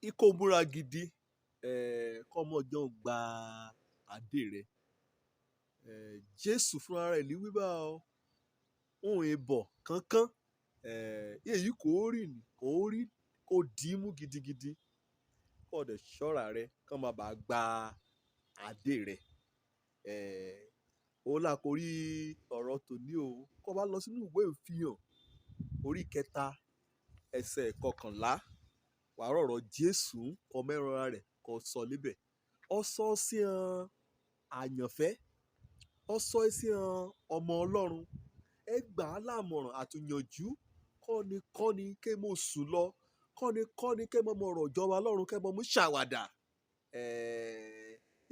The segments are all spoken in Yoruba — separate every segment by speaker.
Speaker 1: Ikó múra gidi kọ́mọ jọ̀ọ́ gba adé rẹ̀. Jésù fúnra rẹ̀ ní wí bá ọ, ohun ìbọ̀ kánkán, èyí kò rí ni kò rí kó dì í mú gidigidi, kó dẹ̀ ṣọ́ra rẹ kán má bàa gba adé rẹ̀. Òun la kórí ọ̀rọ̀ tòní o. Kó bá lọ sínú ìwé ìfihàn orí 3 ẹsẹ̀ 11, wàá rọ̀rọ̀ Jésù kọ mẹ́rànra rẹ̀ kó sọ níbẹ̀. Ó sọ sí han àyànfẹ́, ó sọ sí han ọmọ Ọlọ́run, ẹ gbà á lámọ̀ràn àtìyànjú, kọ́ni kọ́ni ké mo sùn lọ, kọ́ni kọ́ni ké mo mọ ọ̀rọ̀ ìjọba Ọlọ́run ké mo mú ṣàwàdà.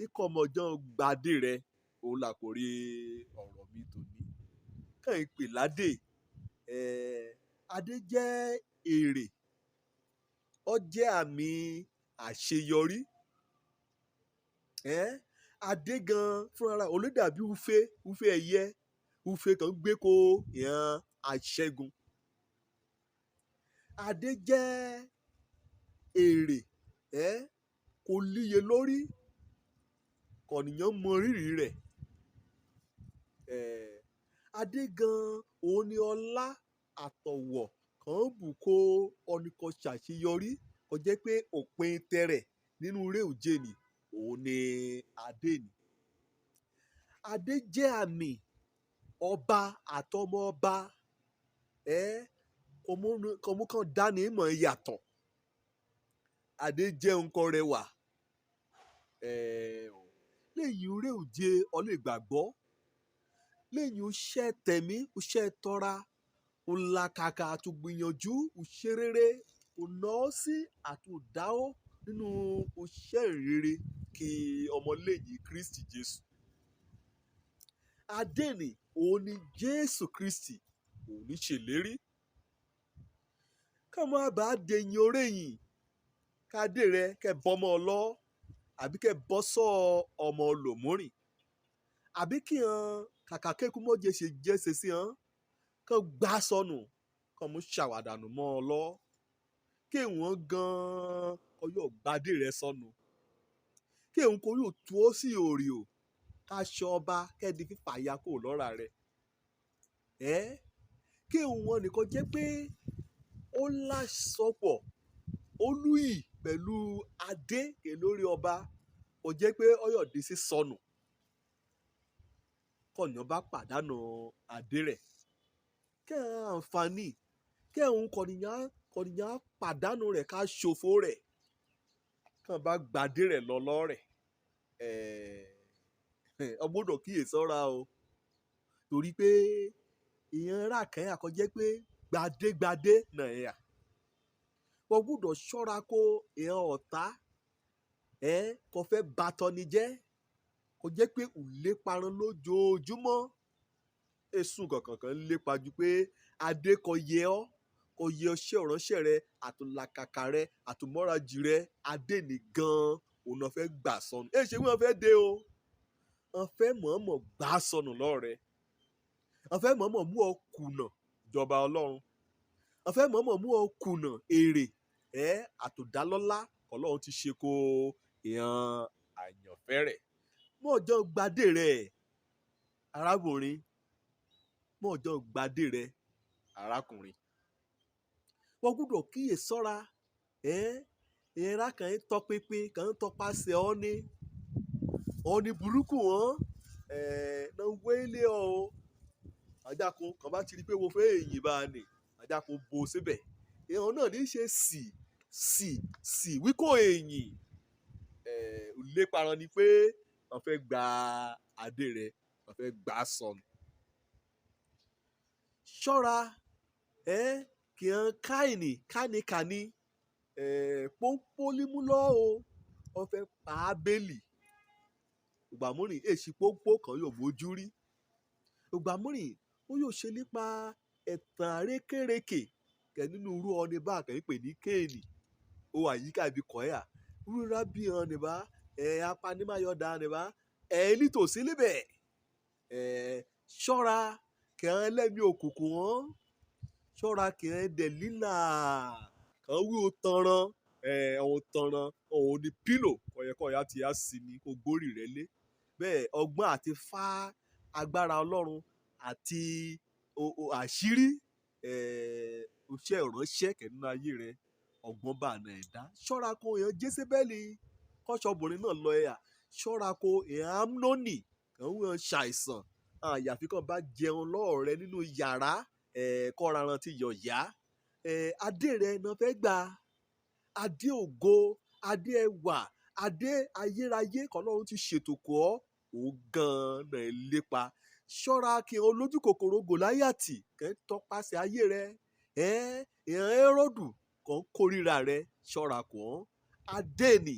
Speaker 1: Ikọ̀ ọmọ ọjọ́ gbadé rẹ̀, òun la kórí ọ̀rọ̀ mi tòní. Kàn ń pè ládè. Adé jẹ́ èrè, ó jẹ́ àmì àṣeyọrí. Adé gan fúnra rẹ̀, òun ló dàbí ufe, ufe ẹyẹ, ufe kan gbé ko ìran aṣẹ́gun. Adé jẹ́ èrè, kò líye lórí, kọ̀nìyàn mọ rírì rẹ̀. Adé gan òun ni ọlá àtọ̀wọ̀ kan bù kó ọ̀nì kan ṣàṣeyọrí, kó jẹ́ pé òpin tẹrẹ̀ nínú eré òjé ni, òun ni adé ni. Adé jẹ́ àmì ọba àtọmọ ọba, kò mú kan dání mọ̀ yàtọ̀. Adé jẹ́ nǹkan rẹwà. Lẹ́yìn eré òjé ọ lè gbàgbọ́, lẹ́yìn iṣẹ́ tẹ̀mí, iṣẹ́ tọ́ra, ó làkàkà àtúgbìyànjú, ìṣe rere, ó ná sí àtúndáwó nínú iṣẹ́ ìrere kí ọmọ lẹ́yìn Kristi Jésù. Adé ni òun ni Jésù Kristi, òun ní ṣèlérí. Ká má bàa dẹ̀yìn oréyìn, ká dé rẹ kẹ́ bọ́mọ ọlọ́, àbí kẹ́ bọ́ sọ ọmọ olòmúrìn, àbí kí han kàkà kékú mọ́ jẹ́ ṣe jẹ́ ṣe sí han, kán gbá sọnù, kán mú ṣàwàdànù mọ́ ọ lọ. Kí wọ́n gan kó yóò gbadé rẹ sọnù. Kí òun kó yóò tú ọ sí òrì o, ká ṣọ ọba kẹ́ di fífà ya kó lọ́ra rẹ̀. Kí wọ́n nìkan jẹ́ pé ó lásọpọ̀, ó lùyì pẹ̀lú adé lórí ọba, kò jẹ́ pé ó yọ̀ dé sí sọnù. Kọ̀nìyàn bá pàdánù adé rẹ̀. Kẹ́ àǹfààní, kẹ́ òun kọ̀nìyàn, kọ̀nìyàn pàdánù rẹ̀ ká ṣòfò rẹ̀. Kàn bá gbadé rẹ̀ lọ lọ́rẹ̀. Ọ gbọdọ̀ kíyèsára o. Torí pé ìyẹn rà kẹ́ àkọ́jẹ́ pé gbadé gbadé náà ẹ̀ à. Wọ́n gbọdọ̀ ṣọ́ra kó ìyẹn ọ̀tá, kò fẹ́ bà tọ́ni jẹ́. Kò jẹ́ pé ò léparun lójoojúmọ́. Èsùn kankan kan ń lépa ju pé adé kò yẹ ọ́, kò yẹ ọṣẹ́ ìránṣẹ́ rẹ, àtúnlàkàkà rẹ, àtúmọ̀rajì rẹ, adé ni gan òun náà fẹ́ gbà sọnù. Èyí ṣe wí wọ́n fẹ́ dé o. Wọ́n fẹ́ mọ̀ọ́mọ̀ gbà sọnù lọ́rẹ. Wọ́n fẹ́ mọ̀ọ́mọ̀ mú ọ kùnà ìjọba Ọlọ́run. Wọ́n fẹ́ mọ̀ọ́mọ̀ mú ọ kùnà èrè, àtòdálọ́lá Ọlọ́run ti ṣe kó ìyẹn àyànfẹ́ rẹ̀. Mọ̀ ọjọ́ gbadé rẹ̀, arábìnrin. Mọ̀ ọjọ́ gbadé rẹ̀, arákùnrin. Wọ́n gbọdọ̀ kíyèsára, ìyẹn rà kàn ń tọpinpin, kàn ń tọpasẹ̀ ọ́ ní, ọ́ ní burúkú wọ́n, náà wé lé ọ o. Ajáko kan bá ti rí pé wo fẹ́ èyìn bá a nì, ajáko bo síbẹ̀. Ìyẹn náà ní ṣe sì, sì, sì wí kó èyìn. Ìléparun ni pé wọ́n fẹ́ gba adé rẹ̀, wọ́n fẹ́ gbà sọnù. Ṣọ́ra, kí han káìní, kánikàni, pọ́npọ́n límú lọ́ o. Wọ́n fẹ́ pa Ábélì. Ìgbà múrìn, èsì pọ́npọ́n kan yóò mójú rí. Ìgbà múrìn, ó yóò ṣe nípa ẹ̀tàn àrékérekè kẹ́ nínú irú ọni bá kẹ́ ń pè ní Kéènì. Ó wà yíká ibi kọ́yà. Rúra bí han ní bá, apanimáyọ̀dá ní bá, nítòsí níbẹ̀. Ṣọ́ra kí han lẹ́mí òkùnkùn wọ́n. Ṣọ́ra kí han Dẹ̀lílà. Kàn wí o tanran, ọ̀hún tanran òun ni pílò kọ̀yẹ̀kọ̀yà ti á sinmi kó gbórí rẹ lé. Bẹ́ẹ̀ ọgbọ́n àti fá agbára Ọlọ́run àti àṣírí iṣẹ́ ìránṣẹ́ kẹ̀ nínú ayé rẹ, ọgbọ́n bá àna ẹ̀dá. Ṣọ́ra kó èèyàn Jésébẹ́lì kọ́ṣọ́bìnrin náà lọ ẹ̀yà. Ṣọ́ra kó èèyàn Amnoni kàn ń wọ́n ṣàìsàn. Àyàfi kàn bá jẹun lọ́ọ̀ rẹ nínú yàrá, kọ́ra rántí yọ̀yà. Adé rẹ náà fẹ́ gbà. Adé ògo, adé ẹwà, adé ayérayé kọ́lọ́run ti ṣètò kọ́ ọ́, òun gan-an náà lépa. Ṣọ́ra kí olójú kòkòrò Gòláyàtì kẹ́ ń tọpasẹ̀ ayé rẹ. Èèyàn Héródù kàn ń kórìíra rẹ. Ṣọ́ra kọ́ ọ́. Adé nì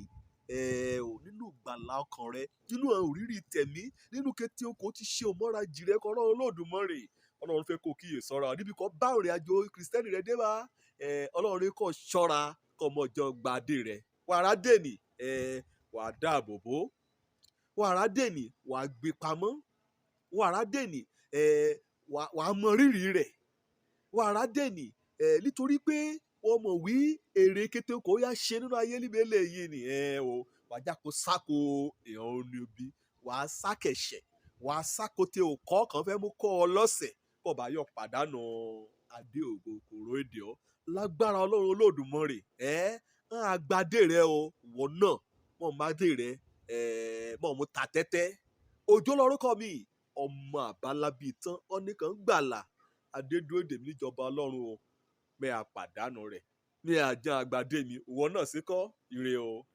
Speaker 1: ò nínú ìgbàlà ọkàn rẹ, nínú òrìrì tẹ̀mí, nínú kété oko ti ṣe òmọ́ra jìrẹ́ kọ́ Ọlọ́run Olódùmarè. Ọlọ́run fẹ́ kó kíyè sọ́ra níbi kan bá ìrìn àjò kìrìsìtẹ́nì rẹ dé bá. Ọlọ́run ní kó ṣọ́ra kó mọ jọ gba adé rẹ. Wàrà dènì, wà á dáàbò bò. Wàrà dènì, wà á gbé pamọ́. Wàrà dènì, wà á mọ rírì rẹ̀. Wàrà dènì, nítorí pé wọ́n mọ̀ wí èrè kété kò yá ṣe nínú ayé níbi eléyìí ni. O wà á jáko sáko èèyàn oníbi, wà á sákẹ̀ṣẹ̀, wà á sákote òkọ́ kan fẹ́ mú kọ́ ọ lọ́sẹ̀ kó bá yọ pàdánù adé ògo kòró èdè ọ́. Lágbára Ọlọ́run Olódùmarè, ń àgbàdé rẹ o, wọ náà mọ̀ má dé rẹ, mọ̀ mú ta tẹ́tẹ́. Òjó lorúkọ mi, ọmọ àbálábí tán, ọ́nìkan gbàlà adédúró dèmí níjọba Ọlọ́run o, mẹ́ àpàdánù rẹ̀ ní àjọ àgbàdé mi, ìwọ náà sì kọ́ ire o.